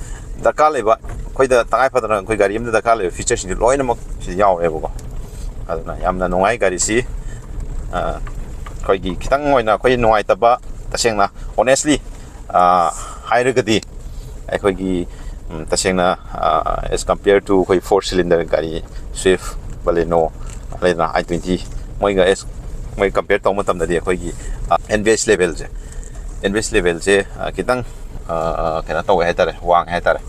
ꯗꯔꯀꯥꯔ ꯂꯩꯕ, ꯑꯩꯈꯣꯏꯗ ꯇꯉꯥꯏ ꯐꯗꯅ ꯑꯩꯈꯣꯏ ꯒꯥꯔꯤ ꯑꯃꯗ ꯗꯔꯀꯥꯔ ꯂꯩꯕ ꯐꯤꯆꯔꯁꯤꯡꯁꯦ ꯂꯣꯏꯅꯃꯛ ꯁꯤ ꯌꯥꯎꯔꯦꯕꯀꯣ꯫ ꯑꯗꯨꯅ ꯌꯥꯝꯅ ꯅꯨꯡꯉꯥꯏ ꯒꯥꯔꯤꯁꯤ꯫ ꯑ, ꯑꯩꯈꯣꯏꯒꯤ ꯈꯤꯇꯪ ꯑꯣꯏꯅ ꯑꯩꯈꯣꯏ ꯅꯨꯡꯉꯥꯏꯇꯕ, ꯇꯁꯦꯡꯅ, honestly, ꯑ, ꯍꯥꯏꯔꯒꯗꯤ ꯑꯩꯈꯣꯏꯒꯤ, ꯎꯝ, ꯇꯁꯦꯡꯅ, ꯑ, as compare to ꯑꯩꯈꯣꯏ four cylinder ꯒꯥꯔꯤ, Swift, Baleno, ꯂꯩꯗꯅ, I twenty, ꯃꯣꯏꯒ ꯑꯦꯁ ꯃꯣꯏ ꯀꯝꯄꯤꯌꯔ ꯇꯧꯕ ꯃꯇꯝꯗꯗꯤ ꯑꯩꯈꯣꯏꯒꯤ, ꯑ, NVH level ꯁꯦ, NVH level ꯁꯦ, ꯑ, ꯈꯤꯇꯪ, ꯑ, ꯀꯩꯅꯣ ꯇꯧꯋꯦ ꯍꯥꯏꯇꯥꯔꯦ, ꯋꯥꯡꯉꯦ ꯍꯥꯏꯇꯥꯔꯦ꯫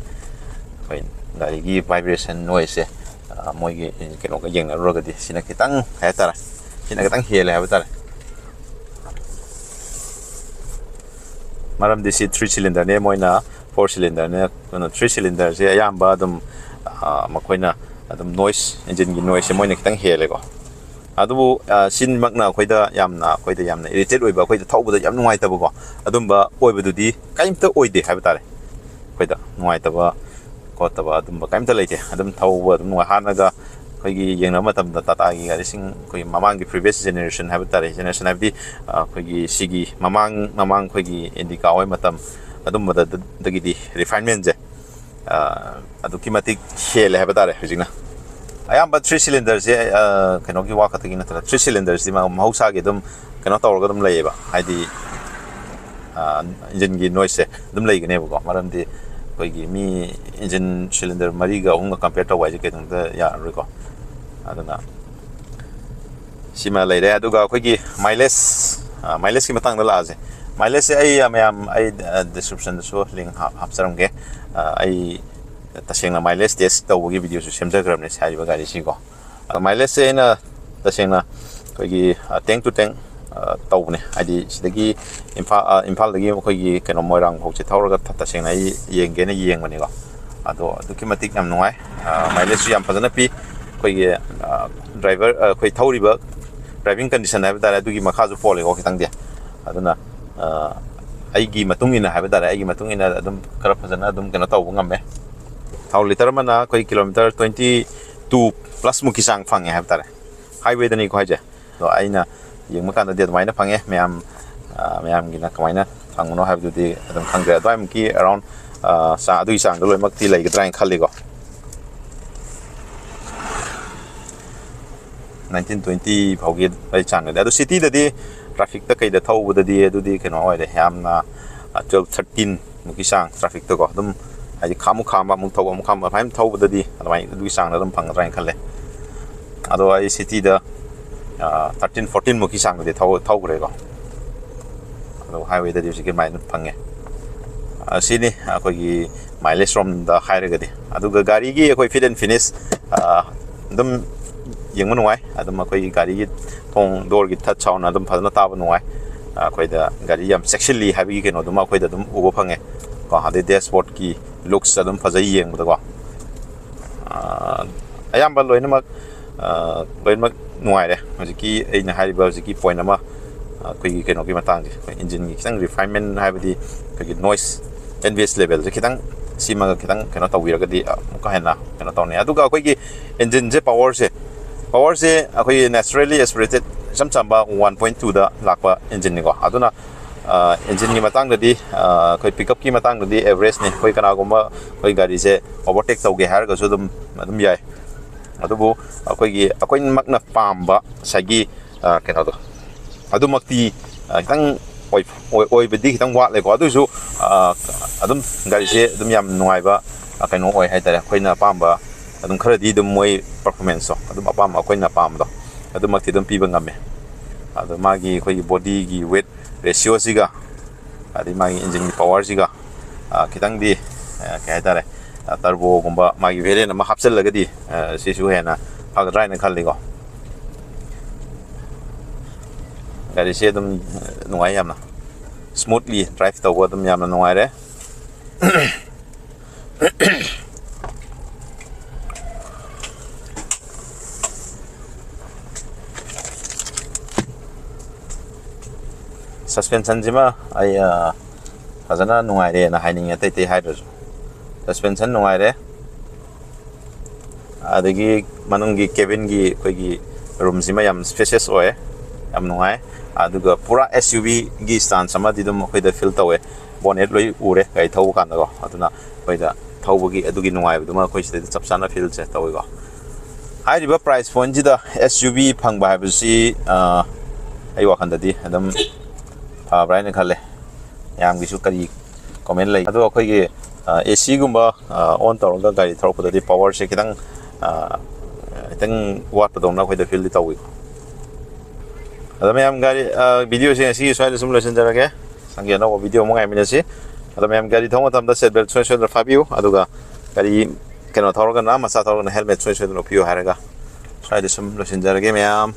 ꯑꯩꯈꯣꯏ ꯒꯥꯔꯤꯒꯤ vibration noise ꯁꯦ, ꯑ, ꯃꯣꯏꯒꯤ ꯀꯩꯅꯣꯒ ꯌꯦꯡꯅꯔꯨꯔꯒꯗꯤ ꯁꯤꯅ ꯈꯤꯇꯪ ꯍꯥꯏꯇꯥꯔꯦ, ꯁꯤꯅ ꯈꯤꯇꯪ ꯍꯦꯜꯂꯦ ꯍꯥꯏꯕ ꯇꯥꯔꯦ꯫ ꯃꯔꯝꯗꯤ ꯁꯤ three cylinder ꯅꯦ, ꯃꯣꯏꯅ four cylinder ꯅꯦ꯫ ꯑꯗꯨꯅ three cylinder ꯁꯦ ꯑꯌꯥꯝꯕ ꯑꯗꯨꯝ, ꯑ, ꯃꯈꯣꯏꯅ ꯑꯗꯨꯝ noise, engine ꯒꯤ noise ꯁꯦ ꯃꯣꯏꯅ ꯈꯤꯇꯪ ꯍꯦꯜꯂꯦꯀꯣ꯫ ꯑꯗꯨꯕꯨ, ꯑ, ꯁꯤꯃꯛꯅ ꯑꯩꯈꯣꯏꯗ ꯌꯥꯝꯅ, ꯑꯩꯈꯣꯏꯗ ꯌꯥꯝꯅ irritate ꯑꯣꯏꯕ, ꯑꯩꯈꯣꯏꯗ ꯊꯧꯕꯗ ꯌꯥꯝ ꯅꯨꯡꯉꯥꯏꯇꯕꯀꯣ, ꯑꯗꯨꯝꯕ ꯑꯣꯏꯕꯗꯨꯗꯤ ꯀꯔꯤꯝꯇ ꯑꯣꯏꯗꯦ ꯍꯥꯏꯕ ꯇꯥꯔꯦ꯫ ꯑꯩꯈꯣꯏꯗ ꯅꯨꯡꯉꯥꯏꯇꯕ ꯈꯣꯠꯇꯕ ꯑꯗꯨꯝꯕ ꯀꯔꯤꯝꯇ ꯂꯩꯇꯦ꯫ ꯑꯗꯨꯝ ꯊꯧꯕ ꯑꯗꯨꯝ ꯅꯨꯡꯉꯥꯏ꯫ ꯍꯥꯟꯅꯒ ꯑꯩꯈꯣꯏꯒꯤ ꯌꯦꯡꯅꯕ ꯃꯇꯝꯗ ꯇꯥꯇꯥꯒꯤ ꯒꯥꯔꯤꯁꯤꯡ, ꯑꯩꯈꯣꯏꯒꯤ ꯃꯃꯥꯡꯒꯤ previous generation ꯍꯥꯏꯕ ꯇꯥꯔꯦ, generation ꯍꯥꯏꯕꯗꯤ, ꯑ, ꯑꯩꯈꯣꯏꯒꯤ ꯁꯤꯒꯤ ꯃꯃꯥꯡ, ꯃꯃꯥꯡ ꯑꯩꯈꯣꯏꯒꯤ Indica ꯍꯣꯏ ꯃꯇꯝ, ꯑꯗꯨꯝꯕꯗ, ꯗꯒꯤꯗꯤ refinement ꯁꯦ, ꯑ, ꯑꯗꯨꯛꯀꯤ ꯃꯇꯤꯛ ꯍꯦꯜꯂꯦ ꯍꯥꯏꯕ ꯇꯥꯔꯦ ꯍꯧꯖꯤꯛꯅ꯫ ꯑꯌꯥꯝꯕ three cylinder ꯁꯦ, ꯑ, ꯀꯩꯅꯣꯒꯤ ꯋꯥ ꯈꯛꯇꯒꯤ ꯅꯠꯇꯅ, three cylinder ꯁꯤꯗꯤ ꯃꯍꯧꯁꯥꯒꯤ ꯑꯗꯨꯝ ꯀꯩꯅꯣ ꯇꯧꯔꯒ ꯑꯗꯨꯝ ꯂꯩꯌꯦꯕ, ꯍꯥꯏꯗꯤ, ꯑ, engine ꯒꯤ noise ꯁꯦ ꯑꯗꯨꯝ ꯂꯩꯒꯅꯦꯕꯀꯣ꯫ ꯃꯔꯝꯗꯤ ꯑꯩꯈꯣꯏꯒꯤ ꯃꯤ engine cylinder ꯃꯔꯤꯒ ꯑꯍꯨꯝꯒ compare ꯇꯧꯕ ꯍꯥꯏꯁꯦ ꯀꯩꯗꯧꯅꯨꯡꯗ ꯌꯥꯔꯔꯣꯏꯀꯣ꯫ ꯑꯗꯨꯅ ꯁꯤꯃ ꯂꯩꯔꯦ꯫ ꯑꯗꯨꯒ ꯑꯩꯈꯣꯏꯒꯤ mileage, ꯑ, mileage ꯀꯤ ꯃꯇꯥꯡꯗ ꯂꯥꯛꯑꯁꯦ꯫ Mileage ꯁꯦ ꯑꯩ, ꯑ, ꯃꯌꯥꯝ, ꯑꯩ, ꯑ, description ꯗꯁꯨ link ꯍꯥꯞ-, ꯍꯥꯞꯆꯔꯝꯒꯦ꯫ ꯑ, ꯑꯩ ꯇꯁꯦꯡꯅ mileage test ꯇꯧꯕꯒꯤ video ꯁꯨ ꯁꯦꯝꯖꯈ꯭ꯔꯕꯅꯦ ꯍꯥꯏꯔꯤꯕ ꯒꯥꯔꯤꯁꯤꯀꯣ꯫ ꯑꯗꯣ mileage ꯁꯦ ꯑꯩꯅ ꯇꯁꯦꯡꯅ ꯑꯩꯈꯣꯏꯒꯤ, ꯑ, tank to tank ꯇꯧꯕꯅꯦ꯫ ꯍꯥꯏꯗꯤ ꯁꯤꯗꯒꯤ ꯏꯝꯐꯥꯜ, ꯏꯝꯐꯥꯜꯗꯒꯤ ꯑꯩꯈꯣꯏꯒꯤ ꯀꯩꯅꯣ ꯃꯣꯏꯔꯥꯡ ꯐꯥꯎꯁꯦ ꯊꯧꯔꯒ ꯇꯁꯦꯡꯅ ꯑꯩ ꯌꯦꯡꯒꯦꯅ ꯌꯦꯡꯕꯅꯤꯀꯣ꯫ ꯑꯗꯣ ꯑꯗꯨꯛꯀꯤ ꯃꯇꯤꯛ ꯌꯥꯝ ꯅꯨꯡꯉꯥꯏ꯫ ꯃꯥꯏꯂꯦꯖꯁꯨ ꯌꯥꯝ ꯐꯖꯅ ꯄꯤ꯫ ꯑꯩꯈꯣꯏꯒꯤ ꯗ꯭ꯔꯥꯏꯚꯔ, ꯑꯩꯈꯣꯏ ꯊꯧꯔꯤꯕ ꯗ꯭ꯔꯥꯏꯚꯤꯡ ꯀꯟꯗꯤꯁꯟ ꯍꯥꯏꯕ ꯇꯥꯔꯦ, ꯑꯗꯨꯒꯤ ꯃꯈꯥꯁꯨ ꯄꯣꯜꯂꯦꯀꯣ ꯈꯤꯇꯪꯗꯤ꯫ ꯑꯗꯨꯅ ꯑꯩꯒꯤ ꯃꯇꯨꯡ ꯏꯟꯅ ꯍꯥꯏꯕ ꯇꯥꯔꯦ, ꯑꯩꯒꯤ ꯃꯇꯨꯡ ꯏꯟꯅ ꯑꯗꯨꯝ ꯈꯔ ꯐꯖꯅ ꯑꯗꯨꯝ ꯀꯩꯅꯣ ꯇꯧꯕ ꯉꯝꯃꯦ꯫ ꯊꯥꯎ ꯂꯤꯇꯔ ꯑꯃꯅ ꯑꯩꯈꯣꯏ ꯀꯤꯂꯣꯃꯤꯇꯔ ꯇ꯭ꯋꯦꯟꯇꯤ ꯇꯨ ꯄ꯭ꯂꯁ ꯃꯨꯛꯀꯤ ꯆꯥꯡ ꯐꯪꯉꯦ ꯍꯥꯏꯕ ꯇꯥꯔꯦ, ꯍꯥꯏꯋꯦꯗꯅꯤꯀꯣ ꯍꯥꯏꯁꯦ꯫ ꯑꯗꯣ ꯑꯩꯅ ꯌꯦꯡꯕ ꯀꯥꯟꯗꯗꯤ ꯑꯗꯨꯃꯥꯏꯅ ꯐꯪꯉꯦ꯫ ꯃꯌꯥꯝ, ꯃꯌꯥꯝꯒꯤꯅ ꯀꯃꯥꯏꯅ ꯐꯪꯕꯅꯣ ꯍꯥꯏꯕꯗꯨꯗꯤ ꯑꯗꯨꯝ ꯈꯪꯗ꯭ꯔꯦ꯫ ꯑꯗꯨꯋꯥꯏꯃꯨꯛꯀꯤ ꯑꯦꯔꯥꯎꯟ, ꯆꯥ-, ꯑꯗꯨꯒꯤ ꯆꯥꯡꯗ ꯂꯣꯏꯅꯃꯛꯇꯤ ꯂꯩꯒꯗ꯭ꯔꯥ ꯍꯥꯏꯅ ꯈꯜꯂꯤꯀꯣ꯫ ꯅꯥꯏꯟꯇꯤꯟ ꯇ꯭ꯋꯦꯟꯇꯤ ꯐꯥꯎꯒꯤ ꯑꯩ ꯆꯥꯡꯗꯗꯤ꯫ ꯑꯗꯣ ꯁꯤꯇꯤꯗꯗꯤ ꯇ꯭ꯔꯥꯐꯤꯛꯇ ꯀꯩꯗ ꯊꯧꯕꯗꯗꯤ ꯑꯗꯨꯗꯤ ꯀꯩꯅꯣ ꯑꯣꯏꯔꯦ, ꯌꯥꯝꯅ, ꯇ꯭ꯋꯦꯜꯐ ꯊꯥꯔꯇꯤꯟ ꯃꯨꯛꯀꯤ ꯆꯥꯡ ꯇ꯭ꯔꯥꯐꯤꯛꯇꯀꯣ꯫ ꯑꯗꯨꯝ ꯍꯥꯏꯗꯤ ꯈꯥꯝꯃꯨꯛ ꯈꯥꯝꯕ ꯑꯃꯨꯛ ꯊꯧꯕ, ꯑꯃꯨꯛ ꯈꯥꯝꯕ, ꯑꯗꯨꯃꯥꯏꯅ ꯊꯧꯕꯗꯗꯤ ꯑꯗꯨꯃꯥꯏꯅ ꯑꯗꯨꯒꯤ ꯆꯥꯡꯗ ꯑꯗꯨꯝ ꯐꯪꯒꯗ꯭ꯔꯥ ꯍꯥꯏꯅ ꯈꯜꯂꯦ꯫ ꯑꯗꯣ ꯑꯩ ꯁꯤꯇꯤꯗ, ꯊꯥꯔꯇꯤꯟ ꯐꯣꯔꯇꯤꯟ ꯃꯨꯛꯀꯤ ꯆꯥꯡꯗꯗꯤ ꯊꯧ-, ꯊꯧꯈ꯭ꯔꯦꯀꯣ꯫ ꯑꯗꯣ ꯍꯥꯏꯋꯦꯗꯗꯤ ꯍꯧꯖꯤꯛꯀꯤ ꯑꯗꯨꯃꯥꯏꯅ ꯐꯪꯉꯦ꯫ ꯑꯁꯤꯅꯤ ꯑꯩꯈꯣꯏꯒꯤ ꯃꯥꯏꯂꯦꯖ ꯔꯣꯝꯗ ꯍꯥꯏꯔꯒꯗꯤ꯫ ꯑꯗꯨꯒ ꯒꯥꯔꯤꯒꯤ ꯑꯩꯈꯣꯏ ꯐꯤꯠ ꯑꯦꯟ ꯐꯤꯅꯤꯁ ꯑꯗꯨꯝ ꯌꯦꯡꯕ ꯅꯨꯡꯉꯥꯏ꯫ ꯑꯗꯨꯝ ꯑꯩꯈꯣꯏꯒꯤ ꯒꯥꯔꯤꯒꯤ ꯊꯣꯡ ꯗꯣꯔꯒꯤ ꯊꯠ ꯁꯥꯎꯟ ꯑꯗꯨꯝ ꯐꯖꯅ ꯇꯥꯕ ꯅꯨꯡꯉꯥꯏ꯫ ꯑꯩꯈꯣꯏꯗ ꯒꯥꯔꯤ ꯌꯥꯝ ꯆꯦꯛꯁꯤꯜꯂꯤ ꯍꯥꯏꯕꯒꯤ ꯀꯩꯅꯣꯗꯨꯃ ꯑꯩꯈꯣꯏꯗ ꯑꯗꯨꯝ ꯎꯕ ꯐꯪꯉꯦ ꯀꯣ꯫ ꯑꯗꯩ ꯗꯦꯁꯕꯣꯔꯗꯀꯤ ꯂꯨꯛꯁ ꯑꯗꯨꯝ ꯐꯖꯩ ꯌꯦꯡꯕꯗꯀꯣ꯫ ꯑꯌꯥꯝꯕ ꯂꯣꯏꯅꯃꯛ, ꯂꯣꯏꯅꯃꯛ ꯅꯨꯡꯉꯥꯏꯔꯦ꯫ ꯍꯧꯖꯤꯛꯀꯤ ꯑꯩꯅ ꯍꯥꯏꯔꯤꯕ ꯍꯧꯖꯤꯛꯀꯤ ꯄꯣꯏꯟ ꯑꯃ, ꯑꯩꯈꯣꯏꯒꯤ ꯀꯩꯅꯣꯒꯤ ꯃꯇꯥꯡꯁꯦ, ꯑꯩꯈꯣꯏ ꯏꯟꯖꯤꯟꯒꯤ ꯈꯤꯇꯪ ꯔꯤꯐꯥꯏꯟꯃꯦꯟ, ꯍꯥꯏꯕꯗꯤ ꯑꯩꯈꯣꯏꯒꯤ ꯅꯣꯏꯁ, ꯑꯦꯟ ꯕꯤ ꯑꯦꯁ ꯂꯦꯚꯦꯜꯁꯦ ꯈꯤꯇꯪ, ꯁꯤꯃꯒ ꯈꯤꯇꯪ ꯀꯩꯅꯣ ꯇꯧꯕꯤꯔꯒꯗꯤ ꯑꯃꯨꯛꯀ ꯍꯦꯟꯅ ꯀꯩꯅꯣ ꯇꯧꯅꯤ꯫ ꯑꯗꯨꯒ ꯑꯩꯈꯣꯏꯒꯤ ꯏꯟꯖꯤꯟꯁꯦ, ꯄꯋꯔꯁꯦ, ꯄꯋꯔꯁꯦ ꯑꯩꯈꯣꯏꯒꯤ ꯅꯦꯆꯔꯦꯂꯤ ꯑꯦꯁꯄꯤꯔꯦꯇꯦꯠ, ꯏꯆꯝ ꯆꯝꯕ ꯋꯥꯟ ꯄꯣꯏꯟ ꯇꯨꯗ ꯂꯥꯛꯄ ꯏꯟꯖꯤꯟꯅꯤꯀꯣ꯫ ꯑꯗꯨꯅ ꯏꯟꯖꯤꯟꯒꯤ ꯃꯇꯥꯡꯗꯗꯤ, ꯑꯩꯈꯣꯏ ꯄꯤꯛꯀꯞꯀꯤ ꯃꯇꯥꯡꯗꯗꯤ ꯑꯦꯚꯔꯦꯖꯅꯤ꯫ ꯑꯩꯈꯣꯏ ꯀꯅꯥꯒꯨꯝꯕ ꯑꯩꯈꯣꯏ ꯒꯥꯔꯤꯁꯦ ꯑꯣꯚꯔꯇꯦꯛ ꯇꯧꯒꯦ ꯍꯥꯏꯔꯒꯁꯨ ꯑꯗꯨꯝ, ꯑꯗꯨꯝ ꯌꯥꯏ꯫ ꯑꯗꯨꯕꯨ ꯑꯩꯈꯣꯏꯒꯤ, ꯑꯩꯈꯣꯏꯃꯛꯅ ꯄꯥꯝꯕ ꯉꯁꯥꯏꯒꯤ, ꯑ, ꯀꯩꯅꯣꯗꯣ, ꯑꯗꯨꯃꯛꯇꯤ, ꯑ, ꯈꯤꯇꯪ ꯑꯣꯏ-, ꯑꯣꯏ-, ꯑꯣꯏꯕꯗꯤ ꯈꯤꯇꯪ ꯋꯥꯠꯂꯦꯀꯣ꯫ ꯑꯗꯨ ꯑꯣꯏꯔꯁꯨ, ꯑ, ꯑꯗꯨꯝ ꯒꯥꯔꯤꯁꯦ ꯑꯗꯨꯝ ꯌꯥꯝ ꯅꯨꯡꯉꯥꯏꯕ, ꯑ, ꯀꯩꯅꯣ ꯑꯣꯏ ꯍꯥꯏꯇꯥꯔꯦ꯫ ꯑꯩꯈꯣꯏꯅ ꯑꯄꯥꯝꯕ ꯑꯗꯨꯝ ꯈꯔꯗꯤ ꯑꯗꯨꯝ ꯃꯣꯏ ꯄꯔꯐꯣꯔꯃꯦꯟꯁꯇꯣ ꯑꯗꯨꯝ ꯑꯄꯥꯝꯕ, ꯑꯩꯈꯣꯏꯅ ꯑꯄꯥꯝꯕꯗꯣ ꯑꯗꯨꯃꯛꯇꯤ ꯑꯗꯨꯝ ꯄꯤꯕ ꯉꯝꯃꯦ꯫ ꯑꯗꯣ ꯃꯥꯒꯤ ꯑꯩꯈꯣꯏꯒꯤ ꯕꯣꯗꯤꯒꯤ ꯋꯦꯠ ꯔꯦꯁꯤꯌꯣꯁꯤꯒ, ꯑꯗꯩ ꯃꯥꯒꯤ ꯏꯟꯖꯤꯟꯒꯤ ꯄꯋꯔꯁꯤꯒ, ꯑ, ꯈꯤꯇꯪꯗꯤ, ꯑ, ꯀꯩ ꯍꯥꯏꯇꯥꯔꯦ, ꯑ, ꯇꯔꯕꯣꯒꯨꯝꯕ ꯃꯥꯒꯤ ꯚꯦꯔꯤꯌꯟ ꯑꯃ ꯍꯥꯞꯆꯤꯜꯂꯒꯗꯤ, ꯑ, ꯁꯤꯁꯨ ꯍꯦꯟꯅ ꯐꯒꯗ꯭ꯔꯥ ꯍꯥꯏꯅ ꯈꯜꯂꯤꯀꯣ꯫ ꯒꯥꯔꯤꯁꯦ ꯑꯗꯨꯝ ꯅꯨꯡꯉꯥꯏ ꯌꯥꯝꯅ꯫ Smoothly drive ꯇꯧꯕ ꯑꯗꯨꯝ ꯌꯥꯝꯅ ꯅꯨꯡꯉꯥꯏꯔꯦ꯫ Suspension ꯁꯤꯃ ꯑꯩ, ꯑ, ꯐꯖꯅ ꯅꯨꯡꯉꯥꯏꯔꯦꯅ ꯍꯥꯏꯅꯤꯡꯉꯦ, ꯑꯇꯩ ꯑꯇꯩ ꯍꯥꯏꯗ꯭ꯔꯁꯨ꯫ Suspension ꯅꯨꯡꯉꯥꯏꯔꯦ꯫ ꯑꯗꯒꯤ ꯃꯅꯨꯡꯒꯤ cabin ꯒꯤ ꯑꯩꯈꯣꯏꯒꯤ room ꯁꯤꯃ ꯌꯥꯝ spacious ꯑꯣꯏ, ꯌꯥꯝ ꯅꯨꯡꯉꯥꯏ꯫ ꯑꯗꯨꯒ ꯄꯨꯔꯥ S U V ꯒꯤ stance ꯑꯃꯗꯤ ꯑꯗꯨꯝ ꯑꯩꯈꯣꯏꯗ feel ꯇꯧꯋꯦ꯫ Bonnet ꯂꯣꯏ ꯎꯔꯦ ꯒꯥꯔꯤ ꯊꯧꯕ ꯀꯥꯟꯗꯀꯣ, ꯑꯗꯨꯅ ꯑꯩꯈꯣꯏꯗ ꯊꯧꯕꯒꯤ ꯑꯗꯨꯒꯤ ꯅꯨꯡꯉꯥꯏꯕꯗꯨꯃ ꯑꯩꯈꯣꯏ ꯁꯤꯗꯩꯗ ꯆꯞ ꯆꯥꯅ feel ꯁꯦ ꯇꯧꯋꯤꯀꯣ꯫ ꯍꯥꯏꯔꯤꯕ price point ꯁꯤꯗ S U V ꯐꯪꯕ ꯍꯥꯏꯕꯁꯤ, ꯑ, ꯑꯩ ꯋꯥꯈꯜꯗꯗꯤ ꯑꯗꯨꯝ ꯐꯕ꯭ꯔꯥ ꯍꯥꯏꯅ ꯈꯜꯂꯦ꯫ ꯃꯌꯥꯝꯒꯤꯁꯨ ꯀꯔꯤ comment ꯂꯩ? ꯑꯗꯣ ꯑꯩꯈꯣꯏꯒꯤ, ꯑ, AC ꯒꯨꯝꯕ, ꯑ, on ꯇꯧꯔꯒ ꯒꯥꯔꯤ ꯊꯧꯔꯛꯄꯗꯗꯤ power ꯁꯦ ꯈꯤꯇꯪ, ꯑ, ꯈꯤꯇꯪ ꯋꯥꯠꯄꯗꯧꯅ ꯑꯩꯈꯣꯏꯗ feel ꯗꯤ ꯇꯧꯋꯤ꯫ ꯑꯗꯣ ꯃꯌꯥꯝ ꯒꯥꯔꯤ, ꯑ, video ꯁꯦ ꯉꯁꯤꯒꯤ ꯁ꯭ꯋꯥꯏꯗ ꯁꯨꯝ ꯂꯣꯏꯁꯤꯟꯖꯔꯒꯦ꯫ ꯃꯊꯪꯒꯤ ꯑꯅꯧꯕ video ꯑꯃꯨꯛ ꯉꯥꯏꯃꯤꯟꯅꯁꯤ꯫ ꯑꯗꯣ ꯃꯌꯥꯝ ꯒꯥꯔꯤ ꯊꯧꯕ ꯃꯇꯝꯗ seat belt ꯁꯣꯏ ꯁꯣꯏꯗꯅ ꯐꯥꯕꯤꯌꯨ꯫ ꯑꯗꯨꯒ ꯒꯥꯔꯤ ꯀꯩꯅꯣ ꯊꯧꯔꯒꯅ, ꯃꯆꯥ ꯊꯧꯔꯒꯅ helmet ꯁꯣꯏ ꯁꯣꯏꯗꯅ ꯎꯞꯄꯤꯌꯨ ꯍꯥꯏꯔꯒ ꯁ꯭ꯋꯥꯏꯗ ꯁꯨꯝ ꯂꯣꯏꯁꯤꯟꯖꯔꯒꯦ ꯃꯌꯥꯝ꯫